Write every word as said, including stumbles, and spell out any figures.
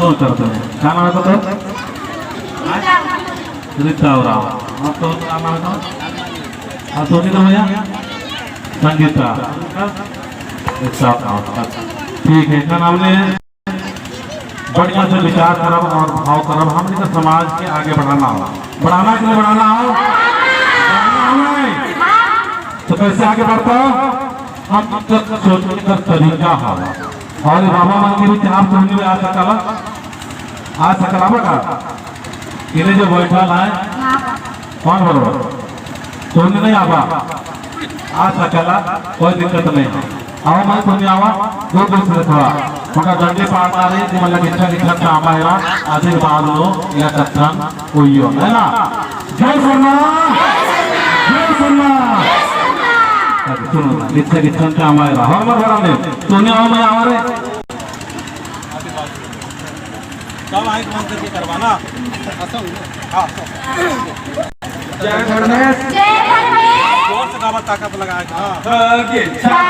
उतरते हैं। का नाम है तो? रीता उराँव। और तो का नाम है तो? और तो नहीं तो भैया? संगीता। रीता उराँव। ठीक है, इतना नाम ले। बढ़िया से विचार करब और भाव करब, हमनी का समाज के आगे बढ़ाना हो। बढ़ाना कि नहीं बढ़ाना हो? बढ़ाना हो नहीं? तो कैसे आगे बढ़ता हो? हम तक सोचने का तरीका हो। और बाबा मन के भी चार सोनी में आ सकला, आ सकला बका? इन्हें जो बैठा है, कौन बरोबर? सोनी नहीं आबा? आ सकला, कोई दिक्कत नहीं है। आवा माई सोनी आवा, दूर दूर से थोड़ा। उनका डंडी पाड़ना रही कि मतलब इच्छा की इच्छा काम आएगा, आशीर्वाद लो या कत्थन कोई हो, है ना? जय सरना, जय सरना। अरे सुनो ना, इच्छा की इच्छा काम आएगा। हर बार बड़ा नहीं। सोनी आवा माई आवा रे। सब आँख बंद करके करवाना। हाँ। जय धर्मेश। जय धर्मेश। जोर से गावा, ताकत लगा के। हाँ।